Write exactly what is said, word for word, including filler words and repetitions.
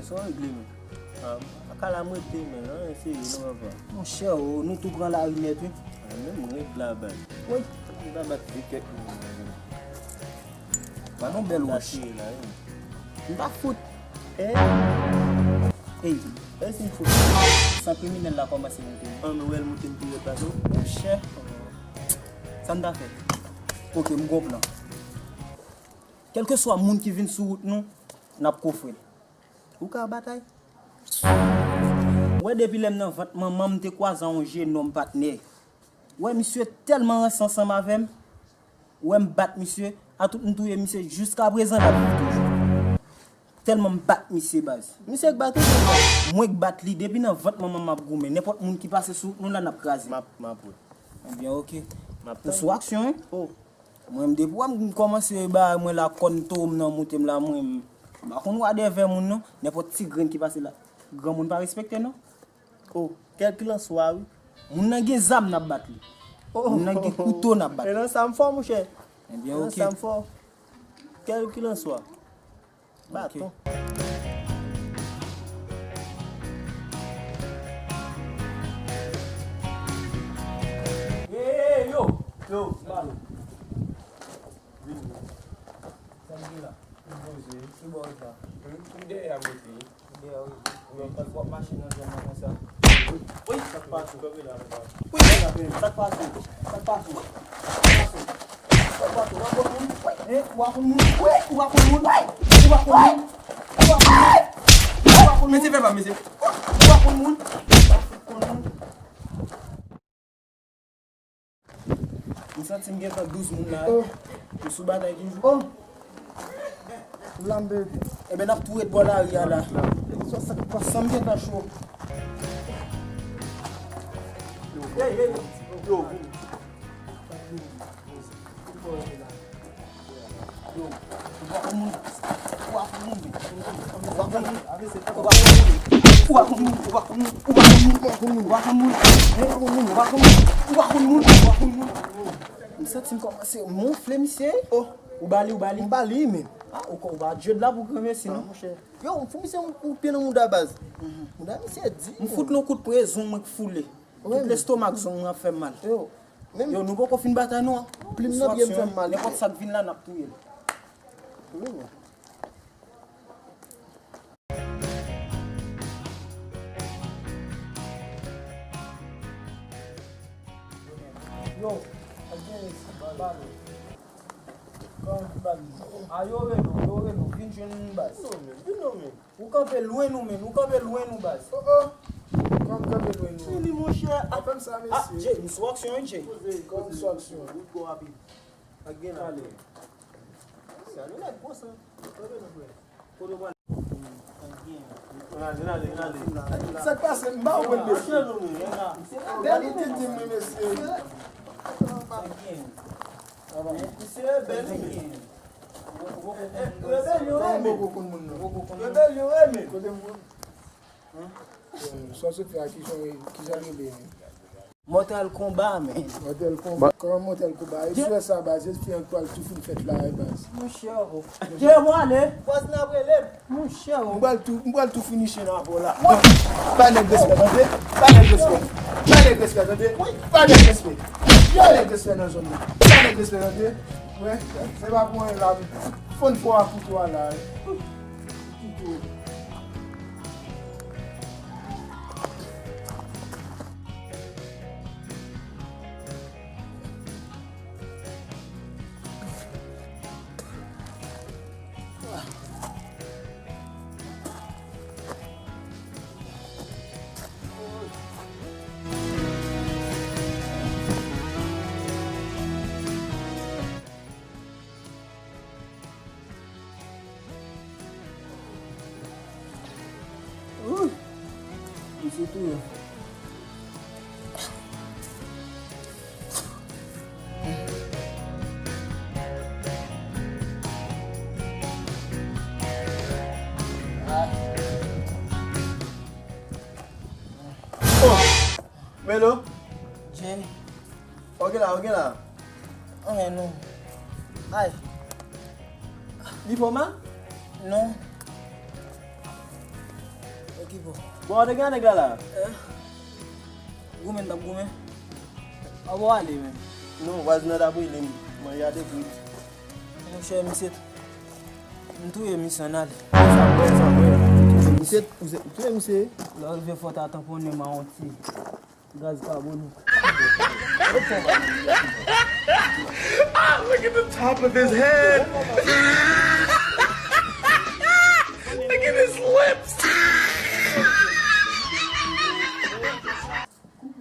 Sa w regle, men? Ah, pa ka la m rete, men, anyen serye non, papa. Monchè, o, nou tou pran lari nèt, wi. Ah, men m ret la, baz. Woy, m ta bat de kèk moun. Ba nou bèl wòch. M ta fout. Eh. Ey, e si m fout? San kriminèl la kòmanse moute. An, nou wè l moute m pi rèd pase w? Monchè, sa n ta fè? Oke, m gon plan. Kèlkeswa moun ki vin sou wout nou, n ap kofre l. Ou ka batay? Ou wè, depi lè m nan vant manman m, m te kwaze a yon jenòm, patnè. Ou wè, misye tèlman ranse ansanm avè m. Ou wè, m bat misye, a tout m touye misye, jiska prezan l ap viv toujou. Tèlman m bat misye, baz. Misye k bat ou? Mwen k bat li, depi nan vant manman m ap goumen. Nenpòt moun ki pase sou wout nou la, n ap kraze. M ap, m ap wè. Ebyen, oke. M ap tann. Ou sou aksyon, wi. Oh. Mwen, m depi w wè m kòmanse ba mwen la kòn towo m nan moute m la, mwen, m pa konn wè dèvè moun non. Nenpòt ti grenn ki pase la, granmoun pa respekte non. Oh, kèlkilanswa, wi. Moun nan gen zam, n ap bat li. Oh. Moun nan gen kouto, n ap bat li. E nan sa m fò, monchè. Ebyen, oke. E nan sa m fò. Kèlkilanswa. Baton. Hey, hey, yo! Yo, sa m gen la? M poze. Ki bò w la? M dèyè a mete. Dèyè, wi. Ou pa t wap mache nan zòn nan konsa. Wi, sa k pase? Kanpe la, papa. Wi, sa k pase? Sa k pase? Sa k pase? Sa k pase? Ou pa konn moun? Hein? Ou pa konn moun? Wi, ou pa konn moun? Ou pa konn moun? Ou pa konn moun? Ou pa konn moun? Mesye, fè pa, mesye. Ou pa konn moun? Ou pa konn moun? M santi m gentan douz moun la. Oh. Yo sou batay toujou. Oh. M la m bebe. Enben, n ap tou ret bò lari a la. Sa, sa k pase? San m gentan cho. Hey, hey, yo. M santi m kòmanse wonfle, misye. Oh. Ou ba li, ou ba li? M ba li, men. Ah, ou, ou ba Djed la pou granmesi, non? Ah, monchè. Yo, m fout misye yon kout pye nan mouda, baz. Mouda misye di. M fout l yon kout pye, zong mwen k foule. Tout lestomak zong mwen ap fè m mal. Yo, nou poko fin batay nou an. Plim nan pye m fè m mal. Nenpòt sa k vin la, n ap touye l. Yo, a gen isi, balo. Kòman ki bal li? A, yo rele w, yo rele w, vin jwenn nou, baz. Non, men, vin non, men. Ou kanpe lwen nou, men, ou kanpe lwen nou, baz. Oh, oh. Kòman kanpe lwen nou? Vini, monchè. Ah, fè m sa, mesye. Jay, m sou aksyon, wi, Jay. Kòman sou aksyon? Ou twò rapid. Ak gen la. Ale. Sa, nou nèg gwo san. Kanpe nou, frè. Kote w pral? Vin ale, vin ale, vin ale. Sa k pase? M pa konprann, mesye. Gade titi m, wi, mesye. Misye rebèl, wi. Rebèl yo renmen. Rebèl yo renmen. Kote m? Sa w sot fè a, ki jan, ki jan l rele? Mortal Kombat, men. Mortal Kombat. Kòman Mortal Kombat? E sou sa, baz, epi an pral tou fin fèt la, e baz. Monchè, oh. Jay, mwen ale. Pòz n ap rele. Monchè, oh. M pral tou, m pral tou finiche nan avè w la. Pa nèg respè, tande? Pa nèg respè. Pa nèg respè, tande? Pa nèg respè. Pa nèg respè nan zòn nan. Pa nèg respè, tande? Wè, se pa pou anyen la. Fòn fò a kouto a la. Kouto. Ooh. Misye touye. Oh! Melo? Jay. Ok la, ok la. Anyen non. Ay. Li fè w mal? Non. Ki bon? Bon, ou te gen nèg la la? Eh? Goumen, n t ap goumen. A bon, ale, men. Non, vwazin nan t ap rele m. Mwen, y a de bri. Monchè, misye, m touye misye, ann ale. Sa mwen, sa mwen. Misye, ou se, ou touye misye? Lè w rive fò w ta tanponnen m a yon ti gaz kabonik. Ah, look at the top of his head. Look at his lips.